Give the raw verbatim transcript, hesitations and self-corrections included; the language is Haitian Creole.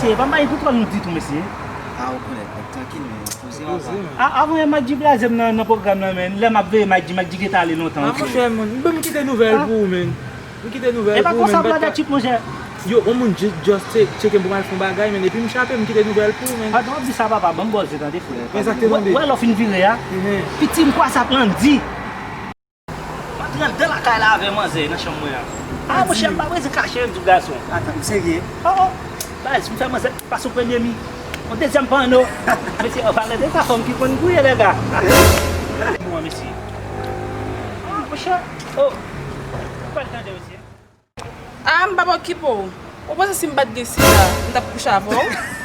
E pa m pa gen pou twòl nou ditou, mesye. A, ou konnen, nèg trankil, men poze w ava. A, avan yè Mike G blaze m nan, nan pwogram nan, men. Lè m ap veye Mike G, Mike G gentan ale lontan. A, monchè, moun, bon, m kite nouvèl pou ou, men. M kite nouvèl E pa pou ou, konsa men. brother Chip, monchè. Yo, yon moun just, just che- cheke m pou m al fè yon bagay, men epi m chape, m kite nouvèl pou ou, men. Adan w ap di sa, papa, ban m bòz yo tande, frè. Men sa k te tonbe. Wè lè w fin vire a. Mhm. Piti m kwa sa plan di. M antre anndan lakay la avè manzè nan chanm mwen an. A, monchè, m pa bezwen kache, m di w gason. Atan, m serye. Oh, oh. Baz, m fè manzè pase yon premye mi. Yon dezyèm panno. Mesye, an palan de sa, fanm ki konn gouye, lè ga. Bon, mesye. Ah, monchè. Oh. Ou pral tande, mesye. Ah, m p ap okipe w. Ou panse si m pa t gen sida, m t ap kouche avè w?